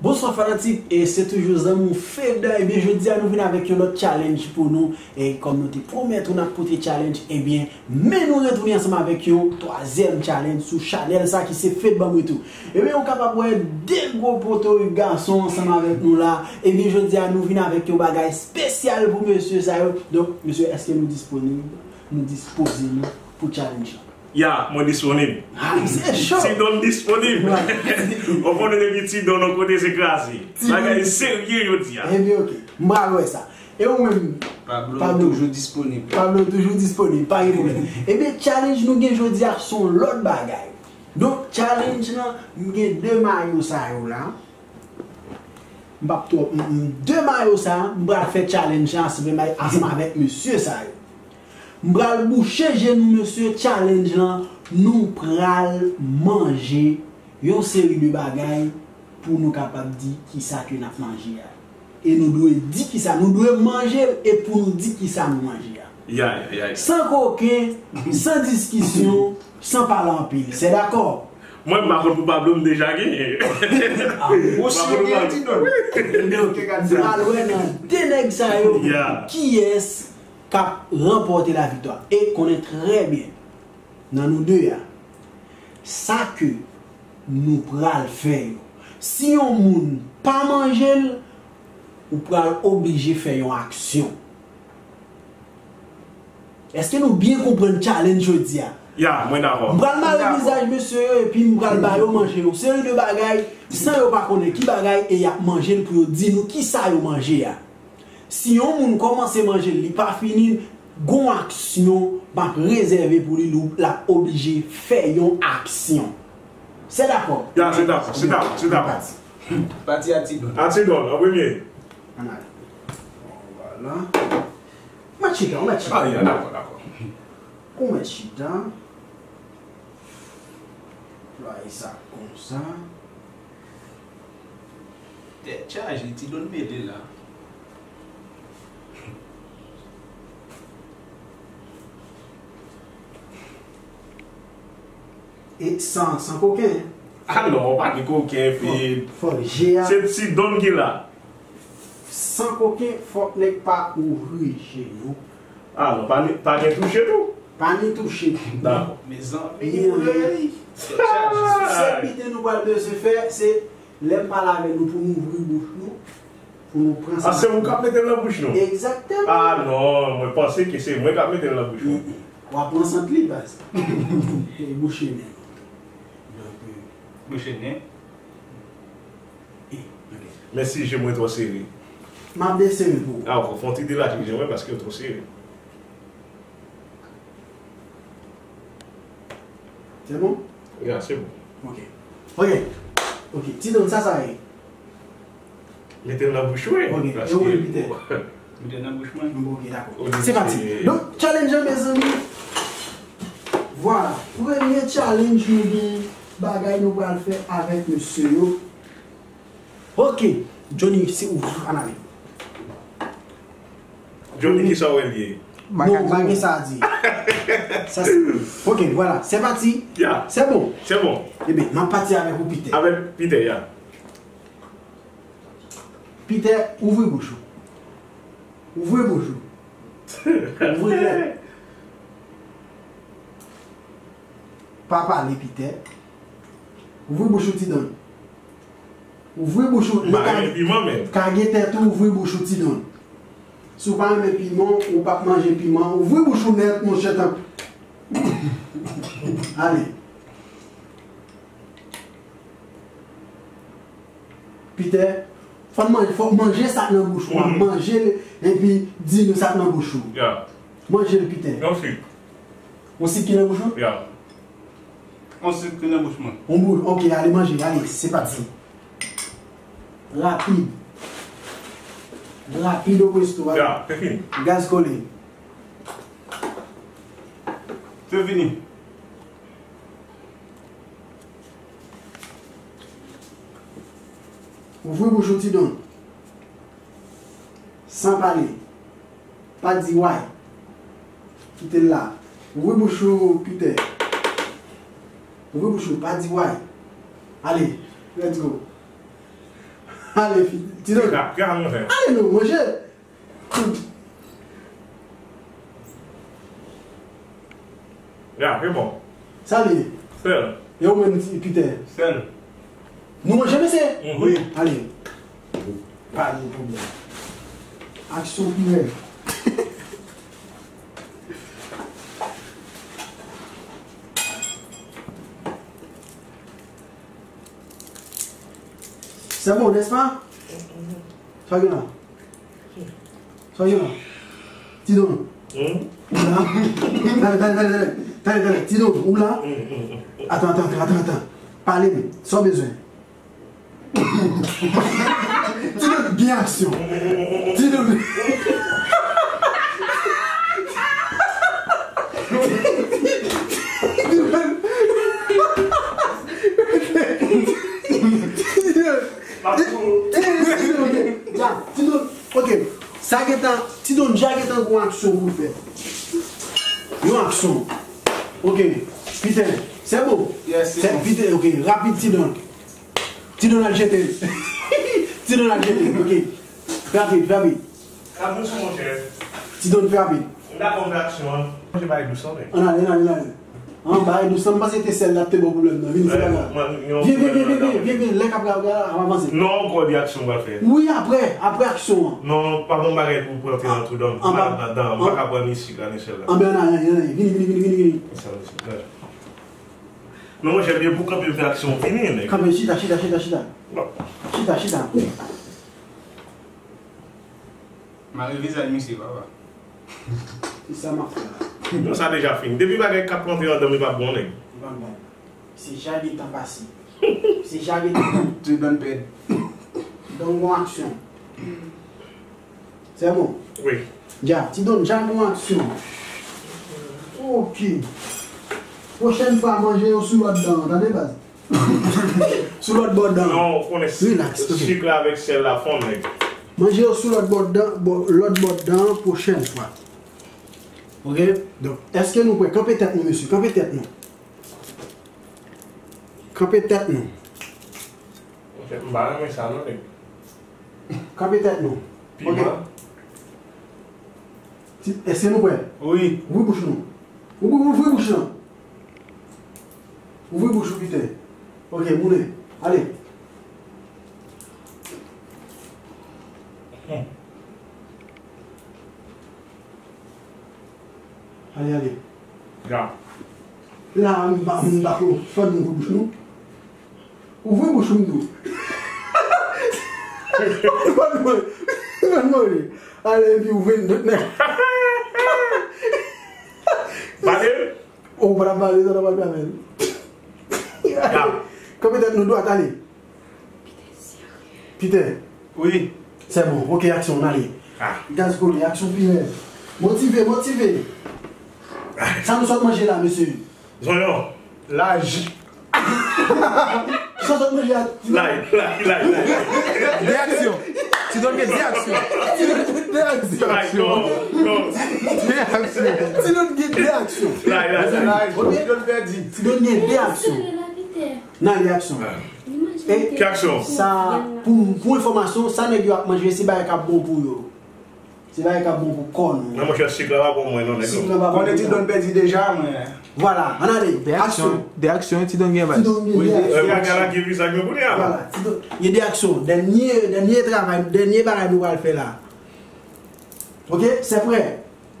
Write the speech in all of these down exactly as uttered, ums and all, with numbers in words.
Bonswa fanatik, e se toujou zanmi w Fed. Ebyen, jodi a nou vin avèk yon lòt challenge pou nou. E kòm nou te pwomèt ou n ap pote challenge, ebyen, men nou retounen ansanm avèk yon twazyèm challenge sou chanèl sa ki se Fed Ban m Retou. Ebyen, ou kapab wè de gwo poto gason ansanm avèk nou la. Ebyen, jodi a nou vin avèk yon bagay espesyal pou mesye sa yo. Donk, mesye, èske nou disponib? Nou dispoze nou pou challenge la? Ya, mwen disponib. Ah, se cho. Ti Don disponib. Ou konnen depi Ti Don yon kote se kraze. Ti Don. Bagay serye jodi a. Ebyen, oke. M pral wè sa. E ou menm, Pablo? Pablo toujou disponib. Pablo toujou disponib, pa gen pwoblèm. Ebyen, challenge nou gen jodi a se yon lòt bagay. Donk, challenge lan, m gen de mayo sa yo la. M p ap twòp, m, m, de mayo sa, m pral fè challenge lan ansanm, ansanm avèk mesye sa yo. M pral bouche je nou, mesye, challenge lan, nou pral manje yon seri de bagay pou nou kapab di kisa ke n ap manje a. E nou dwe di kisa, nou dwe manje l e pou nou di kisa nou manje a. Ya, ya, ya. San koken, san diskisyon, san pale anpil. Se dakò? Mwen, m pa konn pou Pablo, m deja genyen. Ou si ou genyen, Ti Don. Donk, nou pral wè nan de nèg sa yo, ya, kiyès k ap ranpòte laviktwa. E konnen trè byen, nan nou de a, sa ke nou pral fè yo, si yon moun pa manje l, ou pral oblije fè yon aksyon. Èske nou byen konprann challenge jodi a? Ya, mwen dakò. M pral mare vizaj mesye yo epi m pral ba yo manje yon seri de bagay san yo pa konnen ki bagay e y ap manje l pou yo di nou kisa yo manje a. Si yon moun kòmanse manje l, li pa fini l, gon aksyon m ap rezève pou li, l ap oblije fè yon aksyon. Se dakò? Ya, se dakò, se dakò, se dakò. Pati a Ti Don. A Ti Don, an premye. Ann ale. Vwala. Ou mèt chita, ou mèt chita. A, ya, dakò, dakò. Ou mèt chita. Plwaye sa konsa. Tèt chaje, Ti Don mele la. E san, san koken. A non, pa gen koken, epi fò, fò je a. Se Ti Don ki la. San koken, fòk nèg pa ouvri je nou. A non, pa ni, pa gen touche tou? Pa ni touche. Dakò. Mezanmi, wi. Sèl pite nou pral bezwen fè, se lè m pale avè nou pou nou ouvri bouch nou, pou nou pran sa. A, se ou k ap mete l nan bouch nou? Egzakteman. A non, mwen panse ke se mwen k ap mete l nan bouch mwen. W ap pran sant li, baz. E bouche nen. Donk, euh, bouche nen. E, ok. Men si je mwen twò sere? M ap desere pou ou. A, ou fè yon ti delache je mwen paske yo twò sere. Se bon? Ya, se bon. Ok. Ok. Ok. Ti Don, sa, sa ye? Mete l nan bouch ou, wi. Ok. E ou menm, Pitè? Mete l nan bouch mwen. Bon, ok, dakò. Se pati. Donk, challenge an, mezanmi. Vwala. Premye challenge nou gen, bagay nou pral fè avèk mesye yo. Ok. Johnny, se ou. Ann ale. Johnny, kisa w wè l ye? Makak. Non, pa gen sa a di. Sa se, ok, vwala. Se pati. Ya. Se bon. Se bon. Ebyen, m ap pati avèk ou, Pitè. Avèk Pitè, ya. Pitè, ouvri bouch ou. Ouvri bouch ou. Ouvri l nèt. Pa pale, Pitè. Ouvri bouch ou, Ti Don. Ouvri bouch ou. M pa renmen piman, men. Kage tèt ou, ouvri bouch ou, Ti Don. Si w pa renmen piman, ou p ap manje piman. Ouvri bouch ou nèt, monchè, tanpri. Ale. Pitè, fò n manje, fò w manje sa k nan bouch ou a. Mhm. Manje l, epi di nou sa k nan bouch ou. Ya. Manje l, Pitè. Yon sik. Yon sik ki nan bouch ou? Ya. Yon sik ki nan bouch mwen. Yon bouch, ok, ale manje, ale, se pati. Rapid. Rapid o presto, ale. Ya, se fini. Gaz kole. Se fini. Ouvri bouch ou, Ti Don. San pale. Pa di way. Kite l la. Ouvri bouch ou, Pitè. Ouvri bouch ou, pa di way. Ale, let's go. Ale, fi, ti dòmi. Ale, nou manje. Ya, se bon. Sa li ye? Sèl. E ou menm, ti Pitè? Sèl. Nou manje, mesye? Mhm. Wi. Ale. Pa gen pwoblèm. Aksyon pi rèd. C'est bon, n'est-ce pas? Sa gen la? Sa gen la? Ti Don. Hmm? Ou la? Tande, tande, tande, tande. Tande, tande. Ti Don, ou la? Hmm, hmm, hmm. Atann, atann, atann, atann, atann. Pale m. Sa w bezwen? Ti Don gen aksyon. Ti Don. Ti Don. Ti Don. Ti Don. Ok. Sa gentan, Ti Don ja gentan gon aksyon pou l fè. Yon aksyon. Ok. Piten. Se bon? Yes, se bon. Piten, ok. Rapid, Ti Don. Ti Don al jete l. Ti Don al jete l. Ok. Rapid, rapid. Ka dous, monchè. Ti Don, rapid. M dakò, m fè aksyon an. Monchè, bay dous, non, men. Ann ale, ann ale, ann ale. An, bay dous, m panse te sèl la te bon pwoblèm nan. Vin, se pa grav. Vin, vin, vin, vin, vin, vin, lè k ap, ap, ap avanse. Non, ankò di aksyon m pral fè. Wi, apre, apre aksyon an. Non, pa bon bagay pou pran te nan twou dòm. Malad ladan, m pa ka pran ni sik la, ni sèl la. Anben, ann ale, ann ale, vini, vini, vini, vini, vini. Sa, sa, sa. Non, monchè, byen pou kanpe m fè aksyon, vini, nèg. Kanpe, chita, chita, chita, chita. Bon. Chita, chita. Mare vizaj misye, papa. Se sa m ap fè la. Non, sa deja fini. Depi bagay k ap rantre anndan m, li p ap bon, nèg. Li p ap bon. Se jage tan pase. Se jage tan. Ti Don pèdi. Donk, gon aksyon. Se bon? Wi. Dja, Ti Don, dja gon aksyon. Ok. Pwochèn fwa, manje yo sou lòt dan an, tande, baz? Sou lòt bò dan. Non, ou konnen, relax, ok, sik la avèk sèl la fonn, nèg. Manje yo sou lòt bò dan, bò, lòt bò dan an pwochèn fwa. Ok? Donk, èske nou prè? Kanpe tèt nou, mesye. Kanpe tèt nou. Kanpe tèt nou. Monchè, m pa renmen sa, non, nèg. Kanpe tèt nou. Ok. Piman. Ti, èske nou prè? Wi. Ouvri bouch nou. Ouvri, ouvri bouch lan. Ouvri bouch ou, Piten. Ok, moulen. Ale. Hmm. Ale, ale. Ya. La, m pa, m pa ko, fè nou ouvri bouch nou. Ouvri bouch ou, m di w. Fè nou, fè nou. Ale, epi ouvri tout nèg. Pale. Oh, ou pa t ap pale, sa w t ap pale avè l. Ya. Kanpe tèt nou dwat, ale. Piten. Wi. Se bon. Ok, aksyon, ann ale. Ah. Gaz kole, aksyon pi rèd. Motive, motive. Ah. Sa nou sot manje la, mesye? Zonyon. Laj. Sa w sot manje a? Lay, lay, lay, lay. De aksyon. Ti Don gen de aksyon. Ti Don gen de aksyon. Lay, non, non. De aksyon. Ti Don gen de aksyon. Lay, lay, lay. Lay, ok? Ti Don pèdi. Ti Don gen de aksyon. Nan de aksyon. Ah. E ki aksyon? Sa, pou, pou enfòmasyon, sa nèg yo ap manje, se bagay k ap bon pou yo. Se bagay k ap bon pou kò nou. Men monchè, sik la pa bon mwen non, nèg. Sik la pa bon. Konnen Ti Don pèdi deja, mwen. Vwala, ann ale. De aksyon. Aksyon. De aksyon, Ti Don gen bay. Ti Don gen de aksyon. Wi, de aksyon. Vwala, Ti Don, gen de aksyon. Dènye, dènye travay, dènye bagay nou pral fè la. Ok, se prè?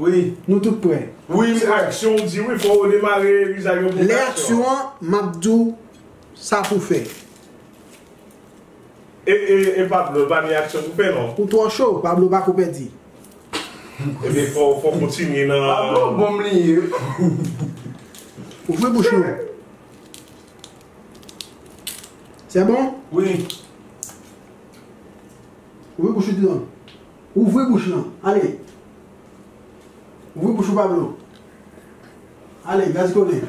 Wi. Nou tout prè. Wi, m prè. Se aksyon ou di wi, fò ou demare vizaj yo pou aksyon. Lè aksyon an, m ap di w sa pou fè. E, e, e Pablo, pa ni aksyon pou fè non. Ou twò cho, Pablo pa ko pèdi. Ebyen, fò, fò kontinye nan. Pablo, bon m li ye. Ouvri bouch nou. Se bon? Wi. Ouvri bouch ou, Ti Don. Ouvri bouch lan. Ale. Ouvri bouch ou, Pablo. Ale, gaz kole.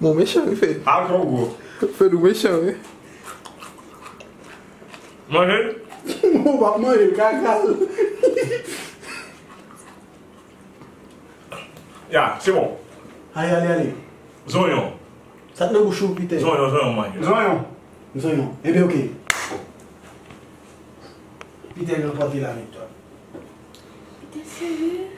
Bon, mechan, wi, Fed. Al twò gwo. Fed, ou mechan, wi. Manje? Ou p ap manje, kaka. Ya, se bon. Ale, ale, ale. Zonyon. Sa k nan bouch ou, Piten? Zonyon, zonyon, manje. Zonyon. Zonyon. Ebyen, ok. Pita ranpòte laviktwa. Pita serye?